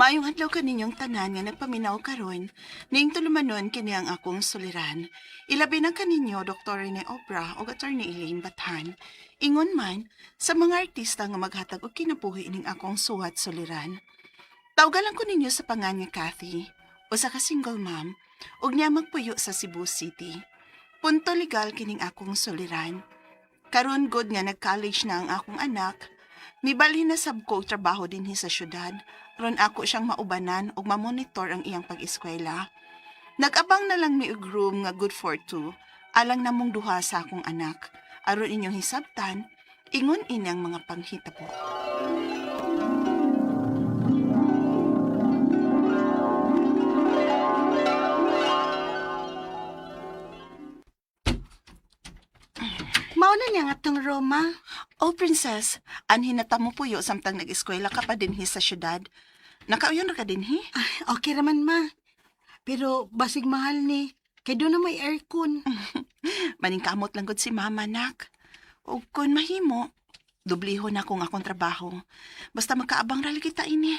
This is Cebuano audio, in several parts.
Maayong adlaw kaninyong tanan nga nagpaminaw karon, ning tulumanon kini ang akong suliran. Ilabi na kaninyo Dr. Rene Obra ug Attorney Elaine Bathan. Ingon man sa mga artista nga maghatag og kinabuhi ning akong suwat suliran. Tawgalan ko ninyo sa pangan nga Kathy, usa ka single mom, ug niya magpuyo sa Cebu City. Punto legal kining akong suliran. Karon good nga nag-college na ang akong anak, mibalhin na sab ko og trabaho dinhi sa syudad ron ako siyang maubanan ug mamonitor ang iyang pag-eskwela. Nag-abang na lang mi og room nga good for two, alang namong duha sa akong anak. Aron inyong hisabtan, ingon ini ang mga panghitabo. Mao na niya nga tong Roma. Oh, princess, anhin na ta mo puyo samtang nag-eskwela ka pa dinhi sa syudad. Nakauyon ra ka dinhi? Ay, okay raman ma. Pero basig mahal ni. Kay doon na may aircon. Maningkamot lang gud si mama, nak. Ug kun mahimo, dublihon na akong akong trabaho. Basta makaabang ra lagi ta ini.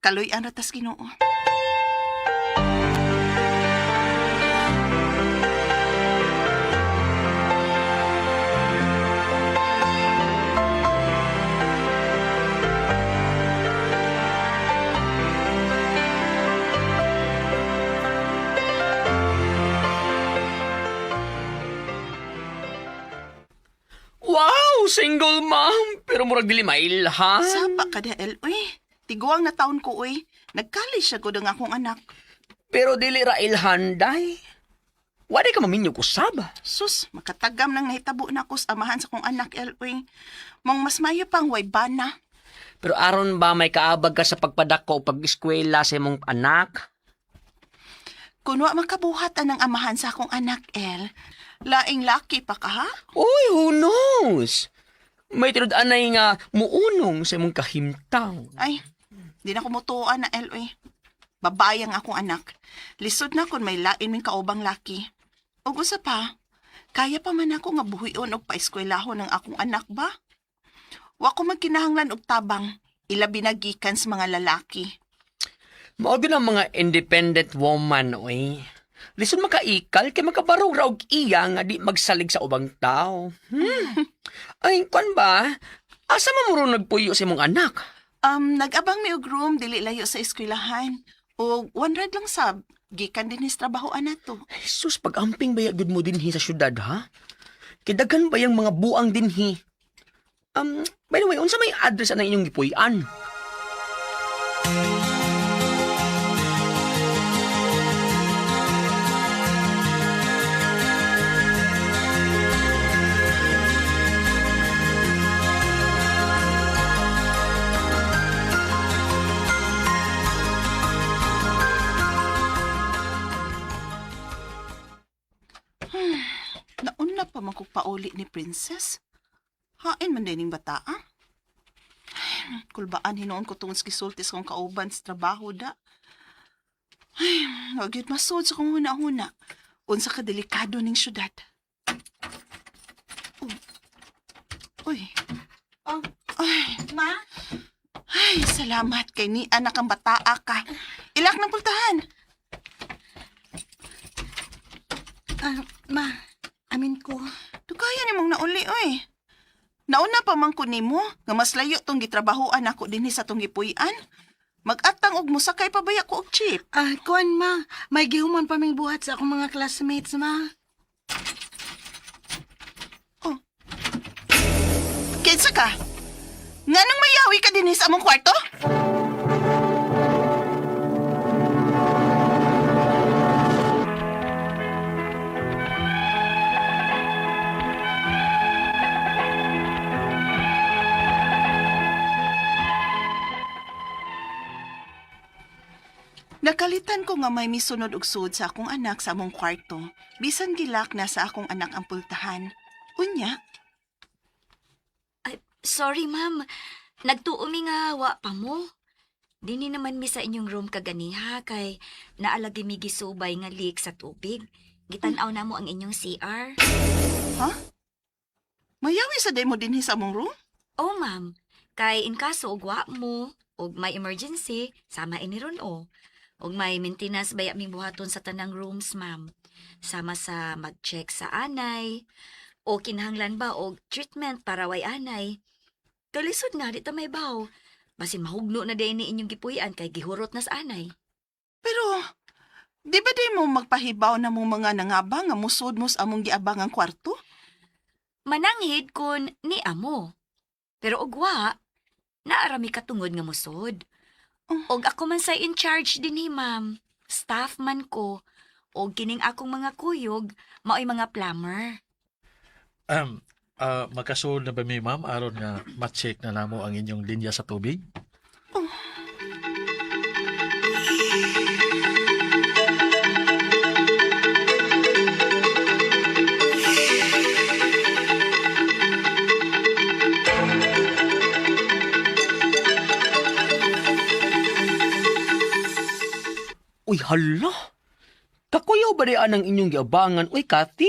Kaloy-an ra tas Ginoo. Wow, single mom! Pero murag dili mailhan. Sapa ka dahil, uy. Tiguang na taon ko, uy. Nagkali siya ko ang akong anak. Pero dili ra ilhan, day. Wala ka maminyo ko sab. Sus, makatagam nang nahitabo na ko sa amahan sa kong anak, El, uy. Mong mas mayo pang way bana. Pero aron ba may kaabag ka sa pagpadako o pag-eskwela sa imong anak? Kun wa makabuhat ang amahan sa akong anak, El. Laing laki pa ka, ha? Uy, who knows? May tinud-anay nga muunong sa imong kahimtang. Ay, di na kumutuan na, El, uy. Babae ang akong anak. Lisod na kung may lain ming kaubang laki. Ug usa pa, kaya pa man ako nga buhion og paeskwelahon ang akong anak ba? Wa ko magkinahanglan og tabang, ilabi na gikan sa mga lalaki. Mao gyud ang mga independent woman, oy. Lisod makaikal kay makabarog ra og iya nga di magsalig sa ubang tao. Ay, kwan ba? Asa man mo ron nagpuyo sa imong anak? Nag-abang mi og room dili layo sa eskwelahan. Og one ride lang sab, gikan din his trabahoan nato. Jesus, pag-amping ba gud mo dinhi sa syudad, ha? Kay daghan ba yung mga buang dinhi? By the way, unsa may address ang inyong gipuy-an? Nauna pa man kog pauli ni Princess. Hain man din ning bata, ah. Ay, kulbaan hinuon ko tungod sa gisulti sa kong kauban sa trabaho da. Ay, wag yun masud sa kong huna-huna. Unsa ka delikado ning syudad. Oh. Uy. Oh. Ay, Ma? ay, salamat kay ni anak ang bataa ka. Ilak ng pultahan. Ah, ma, amin ko. Dugaya nimong nauli, oy. Nauna pa man ko nimo nga mas layo tong gitrabahoan ako dinhi sa tong gipuy-an. Mag-atang og mosakay pa baya ko og jeep. Ah, kuan ma, may gihuman pa ming buhat sa akong mga classmates ma. Oh. Kinsa ka? Nganong mayawi ka dinhi sa among kwarto? Nakalitan ko nga may misunod og sud sa akong anak sa among kwarto. Bisan gilak na sa akong anak ang pultahan. Unya, Ay, sorry ma'am. Nagtuo mi nga wa pa mo. Dini naman mi sa inyong room kaganiha kay naalagi mi gisubay nga leak sa tubig. Gitan-aw na mo ang inyong CR. Mayawi sa demo dinhi sa among room? Oh ma'am, Kay in kaso og wa mo og may emergency, sama ini ron o. Og may maintenance baya ming buhaton sa tanang rooms, ma'am. Sama sa mag-check sa anay o kinahanglan ba og treatment para way anay. Kalisod na di ta may baw. Basin mahugno na day ni inyong gipuy-an kay gihurot na sa anay. Pero, di ba di mo magpahibaw na mong mga nangabang nga musod mo sa among giabang ang kwarto? Mananghid kun ni amo. Pero og wa, naarami katungod nga musod. Oh. Og ako man say in charge dinhi, ma'am. Staff man ko. Og kining akong mga kuyog, maoy mga plumber. Um, Makasulod na ba mi, ma'am, aron nga ma-check na namo ang inyong linya sa tubig? Uy, hala. Kakuyaw ba di ang inyong giabangan? Uy, Kathy.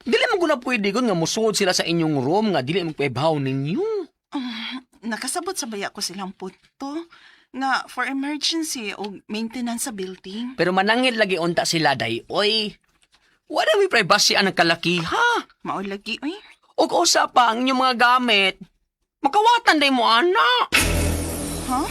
Dili mo guna pwede gun nga musuod sila sa inyong room nga dili mo paibaw ninyo. Nakasabot sa baya ko silang punto nga for emergency o maintenance sa building. Pero manangil lagi unta sila day. Uy, wala may privacy ang kalaki ha. Mao lagi, uy. Og usa pa ang inyong mga gamit. Makawatan day mo ana. Ha?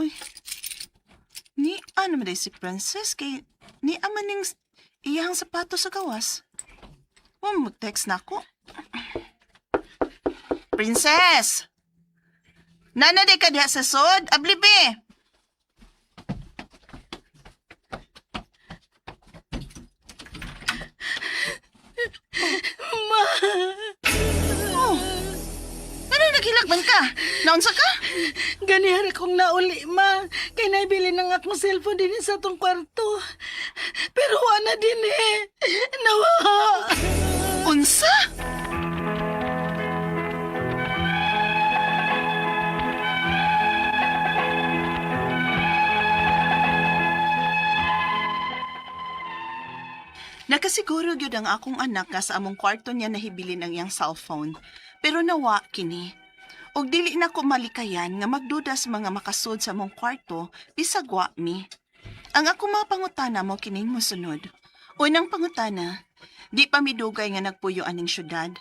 Uy. Ni ano man day si Princess kay ni ama ning iyang sapatos sa gawas. Wa mag-text na ako. Princess! Nana day ka diha sa sod? Ablibi! Ma! Oh. Ano naghilak man ka? Naunsa ka? Ganihar kong nauli, ma. Kay naibili ng akong cellphone din sa atong kwarto. Pero wa na din eh. Nawa! Unsa? Nakasiguro gyud ang akong anak nga sa among kwarto niya nahibilin ang iyang cellphone. Pero nawa kini. Og dili na ko malikayan nga magduda sa mga makasud sa among kwarto bisag wa mi. Ang ako mga pangutana mo kining mosunod. Unang pangutana, di pa midugay nga nagpuyo aning syudad.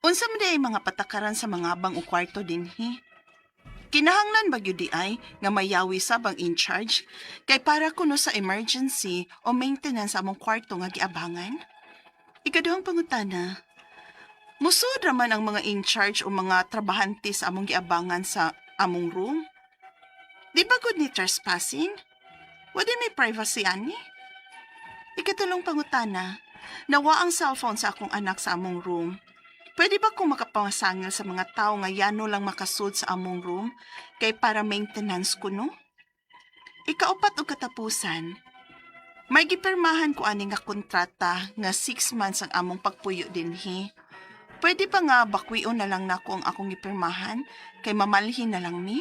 Unsa man diay mga patakaran sa mga bang o kwarto dinhi? Kinahanglan ba gyud di ay nga mayawi sa bang in charge kay para kuno sa emergency o maintenance sa among kwarto nga giabangan? Ikaduhang pangutana, musud ra man ang mga in charge o mga trabahante sa among giabangan sa among room? Di ba gud ni trespassing? Wala may privacy ani? Ikatulong pangutana, nawa ang cellphone sa akong anak sa among room. Pwede ba kung makapangasangil sa mga tao nga yano lang makasud sa among room kay para maintenance ko no? Ikaupat og katapusan, may gipirmahan ko ani nga kontrata nga 6 months ang among pagpuyo dinhi. Pwede ba nga bakwion na lang nako ang akong gipirmahan kay mamalhin na lang ni?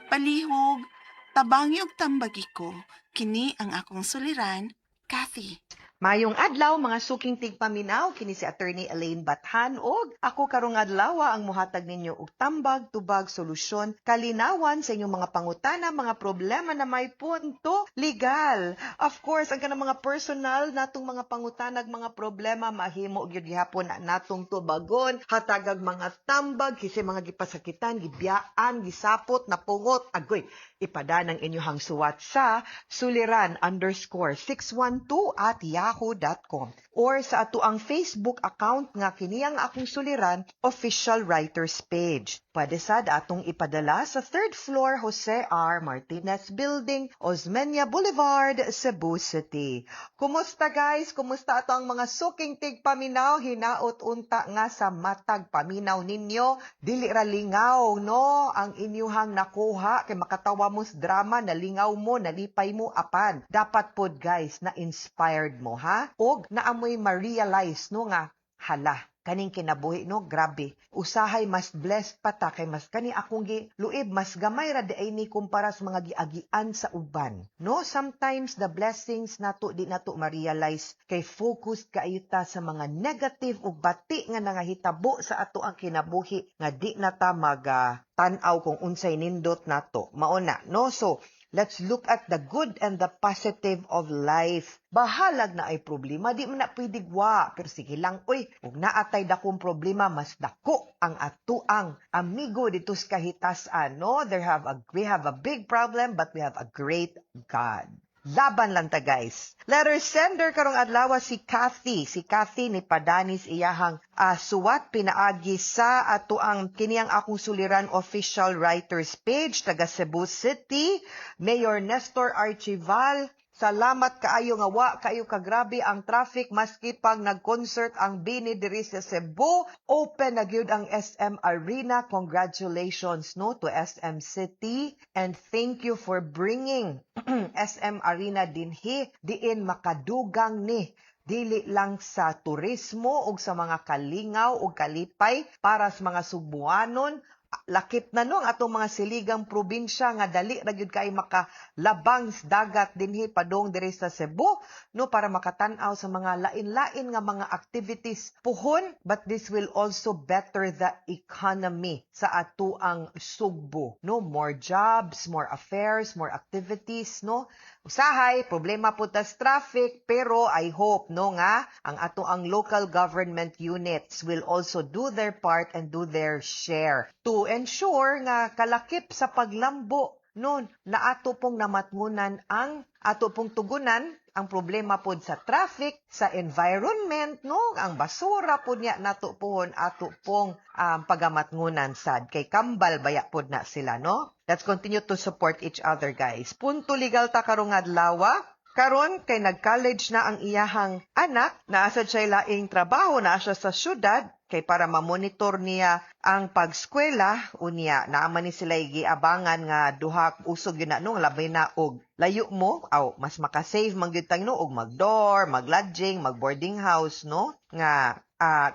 Palihog, tabangi og tambagi ko, kini ang akong suliran, Kathy. Mayong adlaw mga suking tigpaminaw, kini si Attorney Elaine Bathan og ako karong adlaw ang muhatag ninyo og tambag, tubag, solusyon, kalinawan sa inyong mga pangutana, mga problema na may punto legal. Of course, ang kanang mga personal natong mga pangutanag mga problema mahimo gyud gihapon na natong tubagon, hatagag mga tambag kasi mga gipasakitan, gibiyaan, gisapot, napungot, agoy. Ipadan ang inyong suwat sa suliran_612@yahoo. @yahoo.com or sa ato ang Facebook account nga kini ang Akong Suliran Official Writers Page. Pwede sad atong ipadala sa third floor, Jose R. Martinez Building, Osmeña Boulevard, Cebu City. Kumusta, guys? Kumusta ato ang mga suking tigpaminaw? Hinaot unta nga sa matag paminaw ninyo, dili ra lingaw, no, ang inyuhang nakuha kay makatawa mo sa drama, nalingaw mo, nalipay mo, apan dapat pod, guys, na inspired mo ha, og naamoy ma-realize, no, nga hala, kaning kinabuhi, no, grabe, usahay mas blessed pa ta kay mas kani akong gi luib, mas gamay ra diay ni kumpara sa mga giagian sa uban, no? Sometimes the blessings nato di nato ma-realize kay focused kaayo ta sa mga negative ug bati nga nangahitabo sa ato ang kinabuhi nga di na ta mag tan-aw kung unsay nindot nato. Mao na, no? So let's look at the good and the positive of life. Bahalag na ay problema, di man na pwede wa. Pero sige lang, uy, ug naatay dakong problema, mas dako ang atuang amigo dito sa kahitasan, no? There have a, we have a big problem, but we have a great God. Laban lang ta, guys. Letter sender karong adlaw si Kathy. Si Kathy ni padanis iyahang suwat pinaagi sa ato ang kini ang Akong Suliran Official Writers Page, taga Cebu City. Mayor Nestor Archival, salamat kaayo nga wa kaayo kagrabe ang traffic maski pag nag-concert ang BINI diri sa Cebu. Open na gyud ang SM Arena. Congratulations, no, to SM City and thank you for bringing SM Arena dinhi, diin makadugang ni dili lang sa turismo ug sa mga kalingaw ug kalipay para sa mga Sugbuanon, lakip na no ang atong mga siligang probinsya nga dali ra gyud kay makalabang sa dagat dinhi padung diri sa Cebu, no, para makatan-aw sa mga lain-lain nga mga activities puhon. But this will also better the economy sa atoang Sugbo, no? More jobs, more affairs, more activities, no? Usahay problema po tas traffic, pero I hope, no, nga ang ato ang local government units will also do their part and do their share to ensure nga kalakip sa paglambo nun na ato pong namatngunan ang ato pong tugunan ang problema pod sa traffic, sa environment, no, ang basura pod niya nato pohon ato pong pagamatngunan sad kay kambal baya pod na sila, no? Let's continue to support each other, guys. Punto legal ta karong adlaw. Karon kay nag-college na ang iyahang anak, naa sad siya laing trabaho, naa siya sa syudad kay para mamonitor niya ang pagskwela. Unya naa man ni sila giabangan nga duha, usog yun na, no, labay na og layo mo aw mas makasave man gyud tang, no, og mag-dorm, mag-lodging, mag-boarding house, no, nga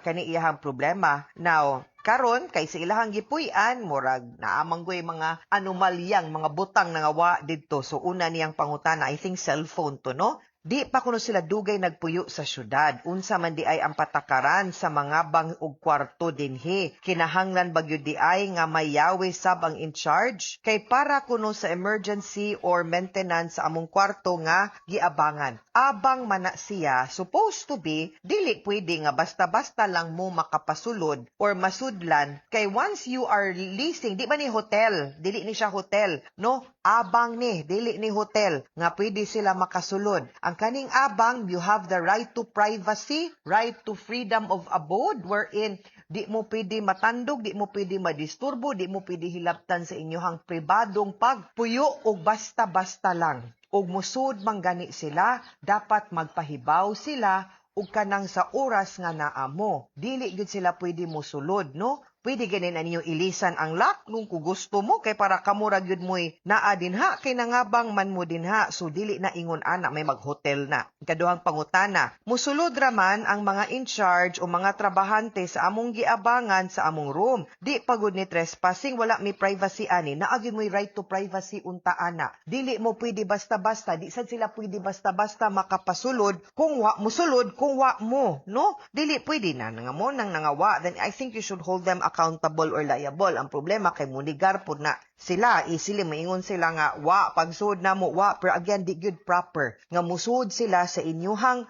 kani iyahang problema now karon kay sa ilahang gipuy-an murag naa man goy mga anomalyang mga butang nga wa didto. So una niyang pangutana, I think cellphone to, no? Di pa kuno sila dugay nagpuyo sa syudad. Unsa man di ay ang patakaran sa mga bang og kwarto dinhi? Kinahanglan ba gyud di ay nga may yawe sab ang in charge? Kay para kuno sa emergency or maintenance sa among kwarto nga giabangan. Abang man na siya, supposed to be dili pwede nga basta-basta lang mo makapasulod or masudlan kay once you are leasing, di ba ni hotel, dili ni siya hotel, no? Abang ni, dili ni hotel nga pwede sila makasulod. Ang kaning abang, you have the right to privacy, right to freedom of abode, wherein di mo pwede matandog, di mo pwede madisturbo, di mo pwede hilabtan sa inyong pribadong pagpuyo og basta-basta lang. Og musud man gani sila, dapat magpahibaw sila ug kanang sa oras nga naa mo. Dili gyud sila pwede mosulod, no? Pwede ganin na ninyo ilisan ang lock nung kung gusto mo kay para kamo ra gyud mo'y naa dinha kay nangabang man mo dinha, so dili na ingon ana may maghotel na. Ikaduhang pangutana, musulod ra man ang mga in charge o mga trabahante sa among giabangan sa among room. Di pagud ni trespassing? Wala mi privacy ani? Naa gyud mo'y right to privacy unta ana. Dili mo pwede basta-basta, di sad sila pwede basta-basta makapasulod kung wa musulod kung wa mo, no? Dili pwede na nga mo nang nangawa, then I think you should hold them accountable or liable. Ang problema kay munigar pud na sila, easily maingon sila nga wa pagsud na mo wa, pero again, di gyud proper nga musud sila sa inyuhang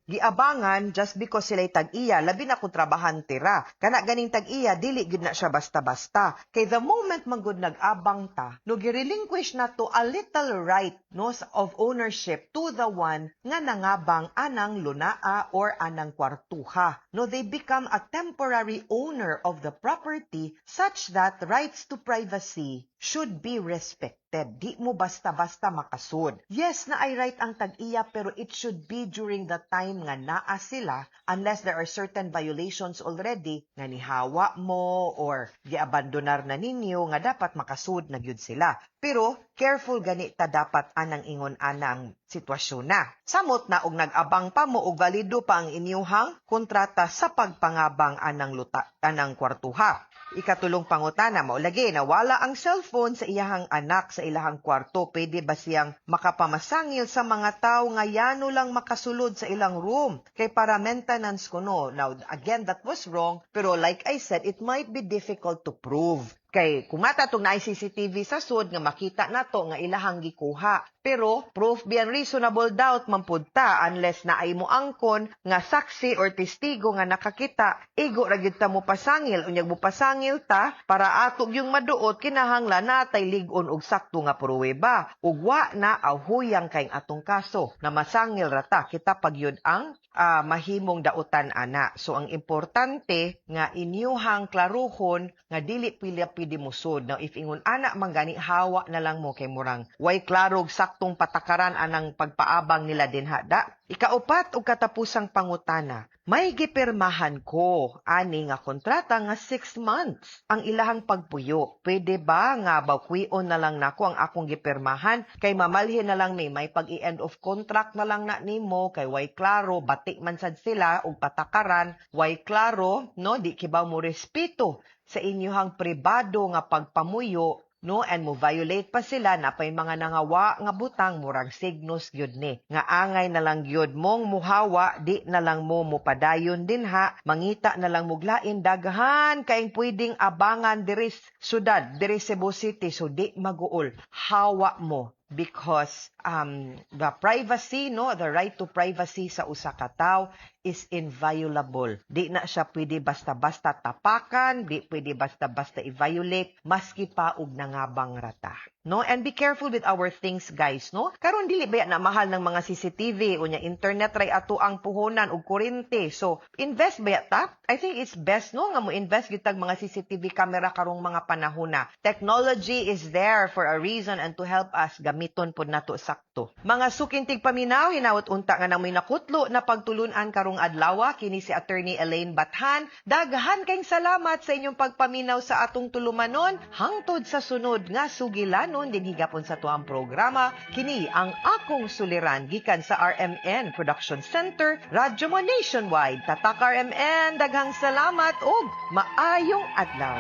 giabangan just because sila'y tag-iya, labi na kung trabahante ra. Kana ganing tag-iya, dili gyud na siya basta-basta. Kay the moment man gud nag-abang ta, no, gi-relinquish na to a little right, no, of ownership to the one nga nangabang anang lunaa or anang kwartuha. No, they become a temporary owner of the property such that rights to privacy should be respected. Di mo basta-basta makasud. Yes, naay right ang tag-iya, pero it should be during the time nga naa sila unless there are certain violations already nga nihawa mo or giabandonar na ninyo nga dapat makasud na gyud sila. Pero careful gani ta dapat anang ingon anang sitwasyon na. Samot na og nag-abang pa mo og valido pa ang inyuhang kontrata sa pagpangabang anang luta, anang kwartuha. Ikatulong pangutana, mao lagi nawala ang cellphone sa iyahang anak sa ilahang kwarto. Pwede ba siyang makapamasangil sa mga tao nga yano lang makasulod sa ilang room? Kay para maintenance kuno. Now, again, that was wrong. Pero like I said, it might be difficult to prove. Kay kumata tong naay CCTV sa sud nga makita nato nga ilahang gikuha. Pero proof beyond reasonable doubt man pud ta unless naay mo angkon nga saksi or testigo nga nakakita, igo ra gyud ta mo pasangil. Unyag mo pasangil ta para ato yung maduot, kinahanglan natay lig-on og sakto nga pruweba. Ug wa na ahuyang kay atong kaso na masangil ra ta kita pag yun ang mahimong dautan ana. So ang importante nga inyuhang klaruhon nga dili pila pwede musod. Now if ingon ana man gani, hawa na lang mo kay murang way klarog saktong patakaran anang pagpaabang nila dinha da. Ikaupat ug katapusang pangutana. May gipirmahan ko ani nga kontrata nga 6 months ang ilahang pagpuyo. Pwede ba nga bakwion na lang nako ang akong gipirmahan kay mamalhin na lang may pag i-end of contract na lang na nimo kay way klaro, bati man sad sila og patakaran, way klaro, no, di kibaw mo respeto sa inyuhang pribado nga pagpamuyo, no, and mo violate pa sila na pay mga nangawa nga butang, murag signos gyud ni nga angay na lang gyud mong muhawa, di na lang mo mopadayon dinha, mangita na lang muglain, daghan kayong pwedeng abangan diri syudad, diri Cebu City. So di maguol, hawa mo because the privacy, no, the right to privacy sa usa ka tawo is inviolable. Di na siya pwede basta-basta tapakan, di pwede basta-basta i-violate maski pa og nangabang rata. No? And be careful with our things, guys, no? Karon dili ba na mahal ng mga CCTV unya internet ray ato ang puhunan og kuryente. So, invest ba ta? I think it's best, no, nga mo invest gyud tag mga CCTV camera karong mga panahon na. Technology is there for a reason and to help us, gamiton pod nato sakto. Mga suking tigpaminaw, hinawot unta nga namoy nakutlo na pagtulunan karong adlaw. Kini si Attorney Elaine Bathan. Daghan kayong salamat sa inyong pagpaminaw sa atong tulumanon hangtod sa sunod nga sugilanon dinhi gapon sa tuang programa. Kini ang Akong Suliran gikan sa RMN Production Center, Radyo Mo Nationwide. Tatak RMN, daghang salamat ug maayong adlaw.